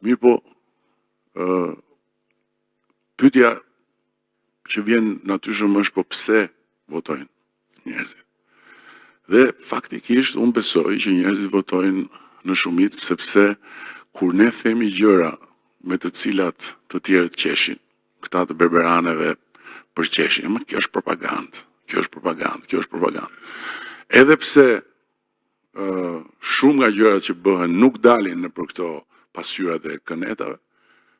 Mirëpo, ë pyetja që vjen natyrshëm është po pse votojnë njerëzit. Dhe faktikisht unë besoj që njerëzit votojnë në shumicë sepse kur ne themi gjëra me të cilat të tjerët qeshin, këta të berberaneve përqeshin, ma kjo është propagandë, kjo është propagandë, kjo është propagandë. Edhe pse shumë nga gjërat që bëhen nuk dalin nëpër këto pasqyrat e kënetave,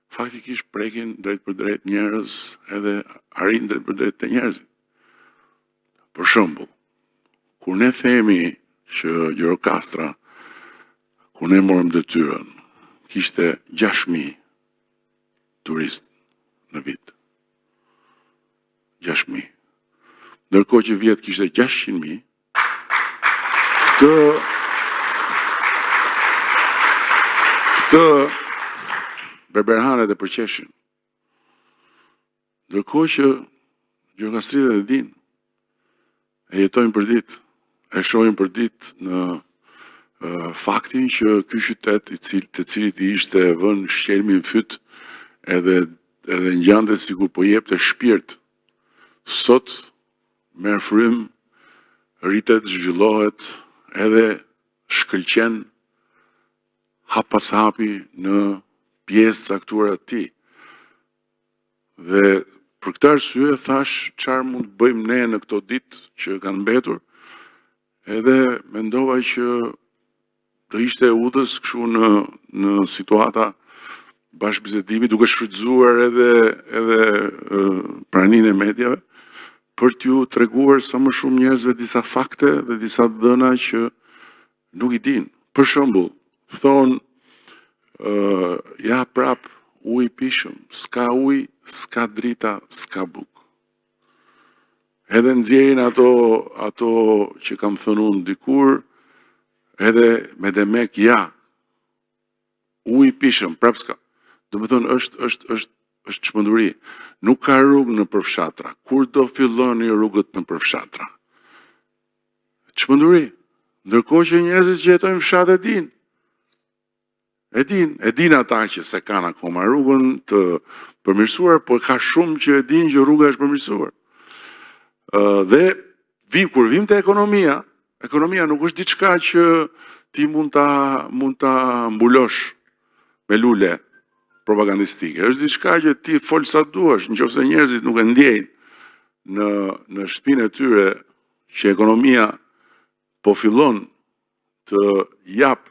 faktikisht prekin drejtpërdrejt njerëz edhe arrijnë drejtpërdrejt te njerëzit. Për shembull, kur ne themi që Gjirokastra, kur ne morëm detyrën, kishte 6.000 turistë në vit. 6.000. Ndërkohë që vjet kishte 600.000, Këtë këtë berberhanet e përqeshin. Ndërkohë që gjirokastritët e dinë, e jetojnë për ditë, e shohin për ditë në faktin që ky qytet i cil, të cilit i ishte vënë shqelmi në fyt edhe edhe ngjante sikur po jepte shpirt. Sot merr frymë, rritet, zhvillohet edhe shkëlqen hap pas hapi në pjesë të caktuara të tij. Dhe për këtë arsye thashë çfarë mund të bëjmë ne në këto ditë që kanë mbetur, edhe mendova që do ishte e udhës kështu në në situata bashkëbisedimi duke shfrytëzuar edhe edhe praninë e mediave për t'ju treguar sa më shumë njerëzve disa fakte dhe disa të dhëna që nuk i dinë. Për shembull, thonë uh, ja prap ujë i pijshëm, s'ka ujë, s'ka drita, s'ka bukë. Edhe nxjerrin ato ato që kam thënë unë dikur, edhe me demek ja, ujë i pijshëm, prap s'ka. Domethënë është është është është çmenduri. Nuk ka rrugë nëpër fshatra. Kur do filloni rrugët nëpër fshatra? Çmenduri. Ndërkohë që njerëzit që jetojnë në fshat e dinë. E dinë, e dinë ata që s'e kanë akoma rrugën të përmirësuar, por ka shumë që e dinë që rruga është përmirësuar. Ë dhe vi kur vim te ekonomia, ekonomia nuk është diçka që ti mund ta mund ta mbulosh me lule propagandistike. Është diçka që ti fol sa duash, nëse njerëzit nuk e ndjejnë në në shtëpinë e tyre që ekonomia po fillon të jap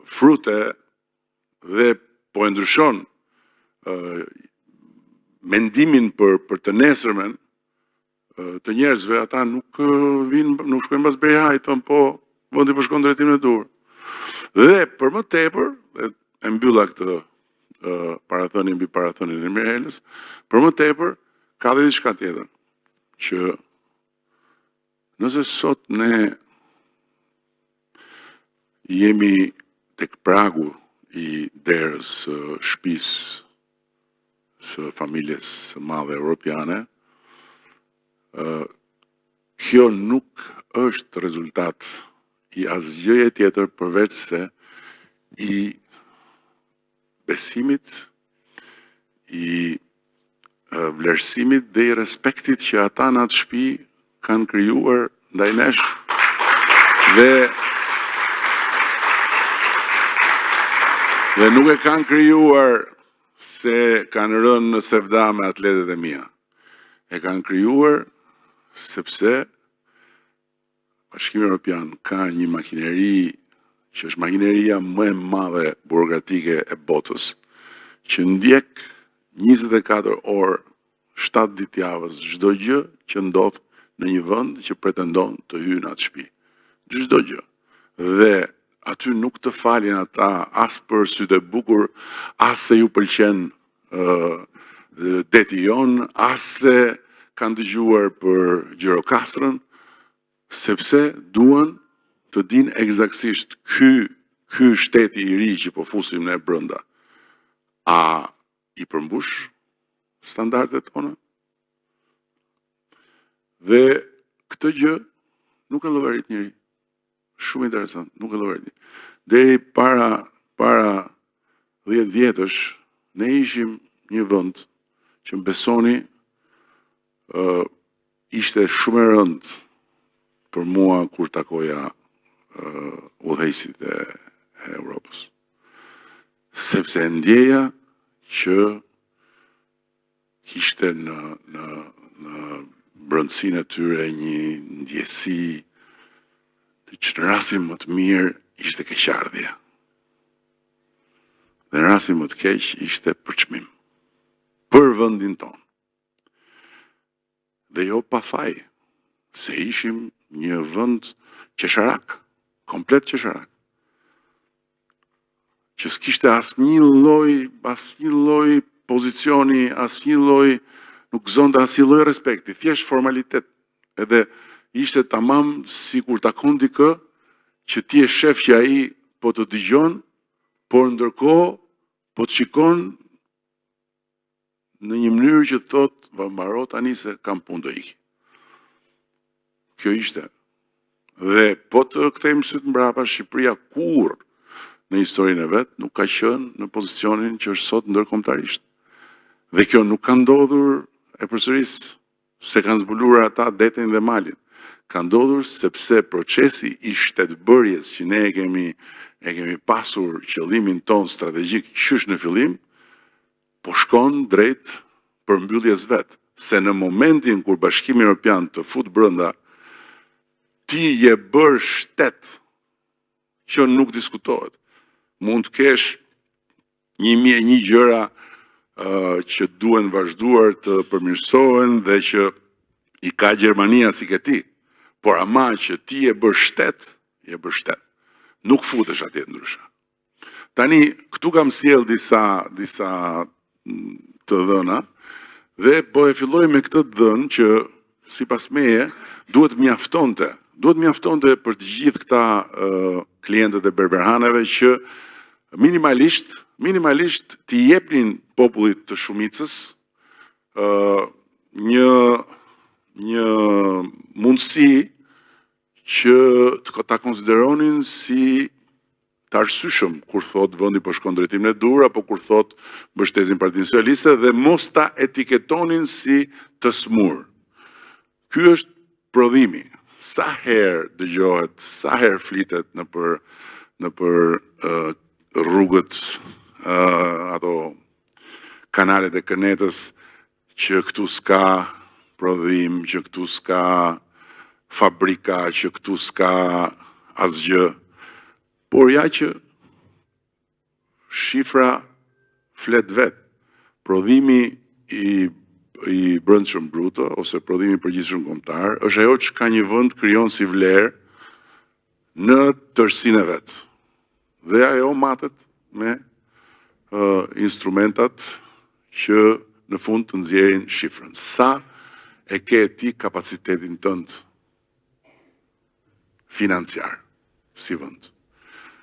frute dhe po e ndryshon mendimin për për të nesërmen të njerëzve, ata nuk vijnë, nuk shkojnë mbas berihait, thonë po, vendi po shkon në drejtimin e duhur. Dhe për më tepër, e, e mbylla këtë parathënie mbi parathënien e Mirelës, për më tepër ka dhe diçka tjetër që Nëse sot ne jemi tek pragu i derës së shtëpisë së familjes së madhe europiane, kjo nuk është rezultat i asgjëje tjetër përveç se i besimit, i vlerësimit dhe i respektit që ata në atë shtëpi kanë krijuar ndaj nesh dhe dhe nuk e kanë krijuar se kanë rënë në sevda me atletet e mia. E kanë krijuar sepse Bashkimi Evropian ka një makineri që është makineria më e madhe burokratike e botës, që ndjek 24 orë 7 ditë javës çdo gjë që ndodh në një vend që pretendon të hyjë në atë shtëpi. Çdo gjë. Dhe aty nuk të falin ata as për sytë e bukur, as se ju pëlqen uh, deti jonë, as se kanë dëgjuar për Gjirokastrën, sepse duan të dinë ekzaktësisht ky ky shteti i ri që po fusim ne brenda, a i përmbush standardet tona? Dhe këtë gjë nuk e llogarit njeri. Shumë interesant, nuk e llogarit njeri. Deri para para 10 vjetësh ne ishim një vend që më besoni ë ishte shumë e rëndë për mua kur takoja udhëheqësit e, e Europës. Sepse e ndjeja që kishte në në në brendësinë e tyre një ndjesi që në rastin më të mirë ishte keqardhje. Dhe në rastin më të keq ishte përçmim për vendin tonë. Dhe jo pa faj, se ishim një vend qesharak, komplet qesharak. Që s'kishte asnjë lloj, asnjë lloj pozicioni, asnjë lloj, nuk gëzonte asnjë lloj respekti, thjesht formalitet. Edhe ishte tamam sikur takon dikë që ti e shef që ai po të dëgjon, por ndërkohë po të shikon në një mënyrë që të thotë, "Va mbaro tani se kam punë do iki." Kjo ishte. Dhe po të kthejmë sytë mbrapa, Shqipëria kurrë në historinë e vet nuk ka qenë në pozicionin që është sot ndërkombëtarisht. Dhe kjo nuk ka ndodhur, e përsëris, se kanë zbuluar ata detin dhe malin. Ka ndodhur sepse procesi i shtetbërjes që ne e kemi e kemi pasur qëllimin tonë strategjik qysh në fillim, po shkon drejt përmbylljes vet, se në momentin kur Bashkimi Evropian të fut brenda, ti je bërë shtet, kjo nuk diskutohet. Mund të kesh 1001 gjëra uh, që duhen vazhduar të përmirësohen dhe që i ka Gjermania s'i ke ti, por ama që ti je bërë shtet, je bërë shtet. Nuk futesh atje ndryshe. Tani, këtu kam sjell disa, disa të dhëna dhe po e filloj me këtë të dhënë që sipas meje duhet mjaftonte, duhet mjaftonte për të gjithë këta uh, klientët e berberhaneve që minimalisht, minimalisht t'i jepnin popullit të shumicës uh, një një mundësi që të ta konsideronin si të arsyeshëm kur thotë vendi po shkon drejtimin e duhur apo kur thotë mbështesin Partinë Socialiste dhe mos ta etiketonin si të smur. Ky është prodhimi. Sa herë dëgjohet, sa herë flitet nëpër nëpër uh, rrugët uh, ato kanalet e kënetës që këtu s'ka prodhim, që këtu s'ka fabrika, që këtu s'ka asgjë. Por ja që shifra flet vetë. Prodhimi i i brendshëm bruto ose prodhimi i përgjithshëm kombëtar është ajo çka një vend krijon si vlerë në tërësinë e vet. Dhe ajo matet me uh, instrumentat që në fund të nxjerrin shifrën. Sa e ke ti kapacitetin tënd financiar si vend?